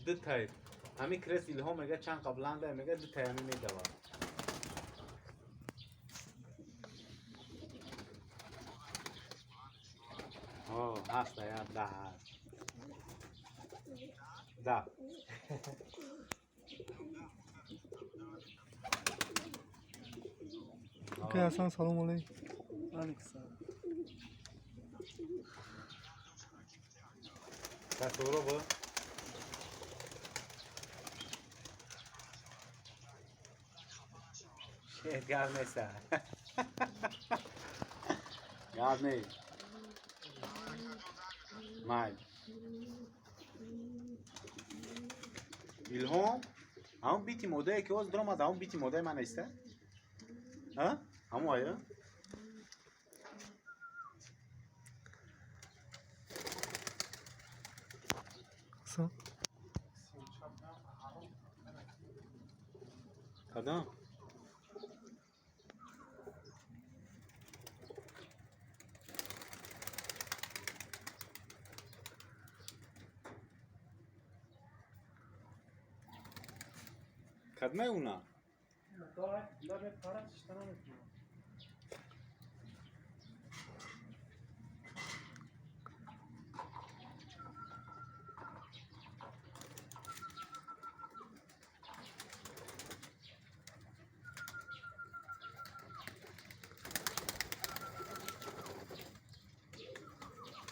Ду тай. Ҳамин крес Илҳом мега чанд қабланда мега ду тай ҳамин медавад. О, ҳаст, я да ҳаст. Да. Окей, Ҳасан, салом алейкум. Алейкум. Тасаввуро бо? Шер гап неста. Гап нест. Май. Илҳом, ҳамон бити модае ки ҳозир даромад, ҳамон бити модаи ман неста? А? Ҳамон ая? Ҳасан. Кадом? Кадмай уна?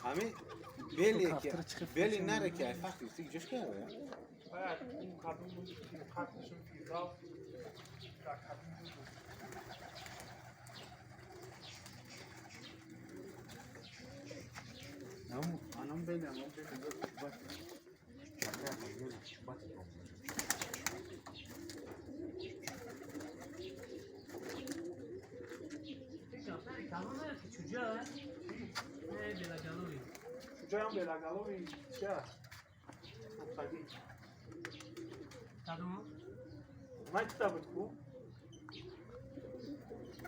Ҳамин бели ки бели наре ки ай фахти устиг ҷош кара? Анам бели, анам бели, бат. Бат. Чуҷаям белагалови чия? Сухтагӣ. Кадом? Ман чита буд ку?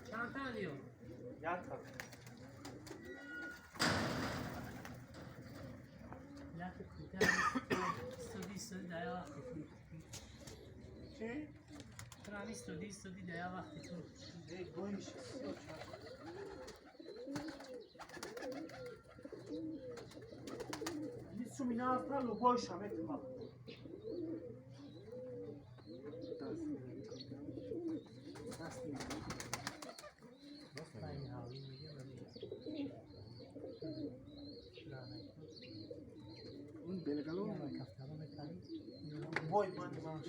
Чанд тана диё? Як та. Як кута студи студи да я вақти ту. Чӣ? Трани студи студи да я вақти ту. Эй, гой миша. Сумина аста любой шамет ма. Он белагалов. Вой, ман ман.